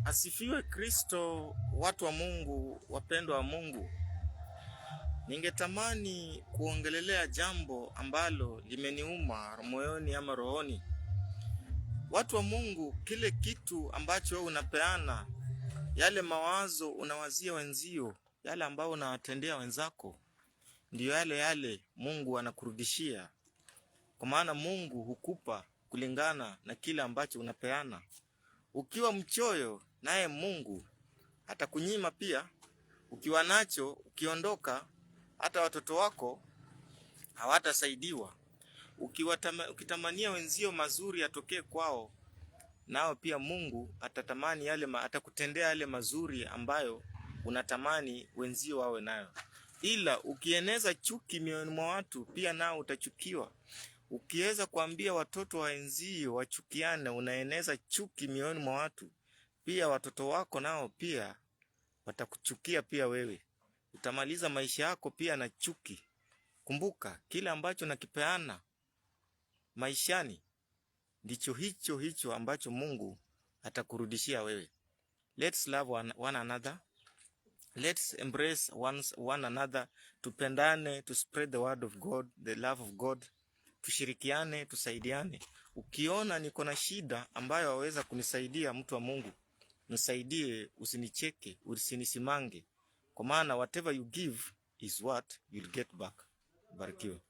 Asifiwe Kristo, watu wa Mungu, wapendwa wa Mungu. Ningetamani kuongelelea jambo ambalo limeniuma moyoni ama rohoni. Watu wa Mungu, kile kitu ambacho wewe unapeana, yale mawazo unawazia wenzio, yale ambayo unawatendea wenzako, ndiyo yale yale Mungu anakurudishia, kwa maana Mungu hukupa kulingana na kile ambacho unapeana. Ukiwa mchoyo, naye Mungu atakunyima pia. Ukiwa nacho, ukiondoka, hata watoto wako hawatasaidiwa. Ukitamania wenzio mazuri yatokee kwao, nao pia Mungu atatamani yale, atakutendea yale mazuri ambayo unatamani wenzio wawe nayo. Ila ukieneza chuki mioyoni mwa watu, pia nao utachukiwa. Ukiweza kuambia watoto wa wenzio wachukiane, unaeneza chuki mioyoni mwa watu, pia watoto wako nao pia watakuchukia pia wewe. Utamaliza maisha yako pia na chuki. Kumbuka, kile ambacho nakipeana maishani ndicho hicho hicho ambacho Mungu atakurudishia wewe. Let's love one another. Let's embrace one another. Tupendane, to spread the word of God, the love of God. Tushirikiane, tusaidiane. Ukiona niko na shida ambayo waweza kunisaidia, mtu wa Mungu, nisaidie, usinicheke, usinisimange, kwa maana whatever you give is what you'll get back. Barikiwe.